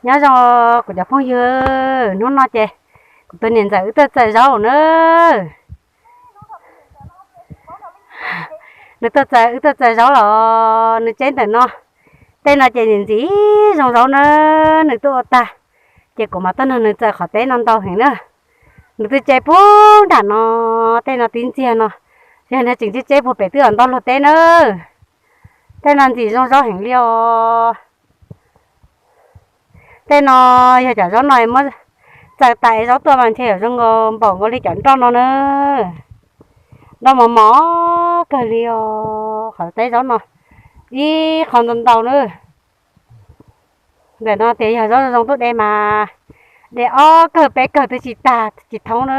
Nyob zoo kuv cov phooj ywg, hnub no ces kuv tus niam ntxawm wb tuaj txaws zaub na. Nws tuaj txaws, wb tuaj txaws zaub los nws tseb ntawm no. Tej no ces ntxim ntxim zoo zaub na, nws tuaj ua tag, ces kuv mam tuaj nrog nws txaws qhov teb no ntau heev na. Nws twb tseb puag nram no, tej no tib ntxiag no, yog nws tseem tseb tseb puag pem twb ntau luag teb na. Tej no ntxim zoo zaub heev li os. Tej no yog cov zaub no muab txaws tas es zaub tuaj mas ntshe yuav zoo nkaus npaum nkaus li cov nroj no na. Nroj mos mos kawg li os, qhov teb zaub no ib qho ntau ntau na. Ntawm no tias yog zaub zoo zoo tuaj de mas de ob kawg peb kawg twb tsis tag tsis thoob na.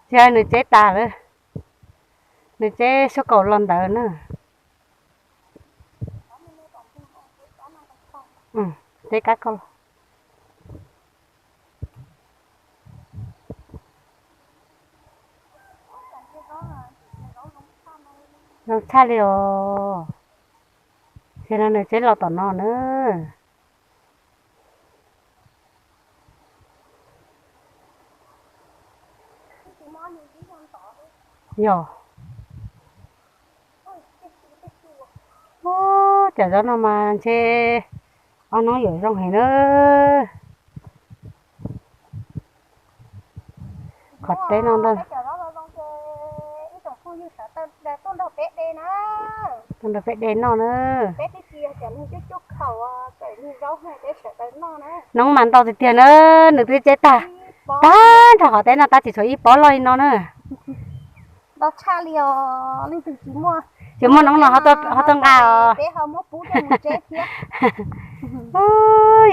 Tsis hais nws tseb tas lawm, nws tseb suab kaum los ntawd na. Tseb kab koj los. Zoo tshaj li os. Ces no nws tseb los tom no na. Yog. Ub, cov zaub no mas ntshe ob hnub yuav zoo heev na. Qhov teb no ntag. Tuaj nrog peb de noj na. Noob mas ntau tiag tiag na, nws twb tseb tag, tag nrho qhov teb no tab sis tshuav ib pob loj li no na. Ntau tshaj li os, leej twg tsis muaj, tsis muaj noob no ho tuaj nqa os.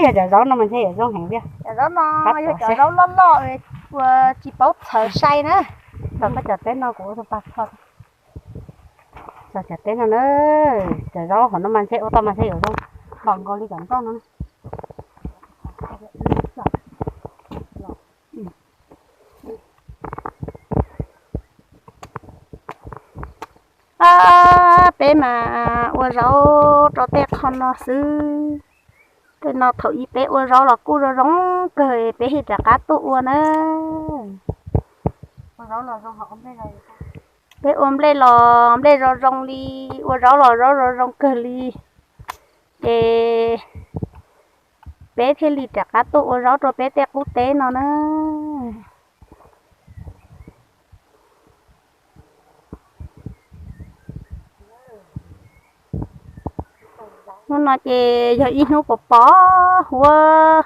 Yog cov zaub no mas ntshe yuav zoo heev tiag. Cov zaub no yog cov zaub loj loj uas tsis paub txhawv sai na. Txog koj cov teb no kuv ua tau pa kho. Txog cov teb no na, cov zaub hauv no mas ntshe ua tau mas ntshe yuav zoo npaum nkaus li cov nroj no. Ab, peb mas ua zaub rau tej qho no xwb. Tej no thaum ub peb ua zaub los kuj zoo zoo kawg, peb thiaj rov qab tuaj ua na. Peb ua nplej los nplej zoo zoo li, ua zaub los zaub zoo zoo kawg li, ces peb thiaj li rov qab tuaj ua zaub rau peb tej qub teb no na. Hnub no ces yog ib hnub pos pos huab.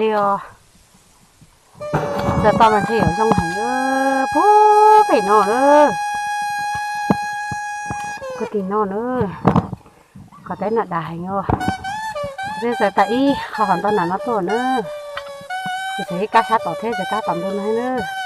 Li os, txawm tau no thiaj yuav zoo heev, puag pem no na, puag tim no na, qhov teb no dav heev os. Txawm tau ib qho hov ntau nram no tuaj na, tsis txawm ib kab sab tom thiab, txawm kab tom ntug no na.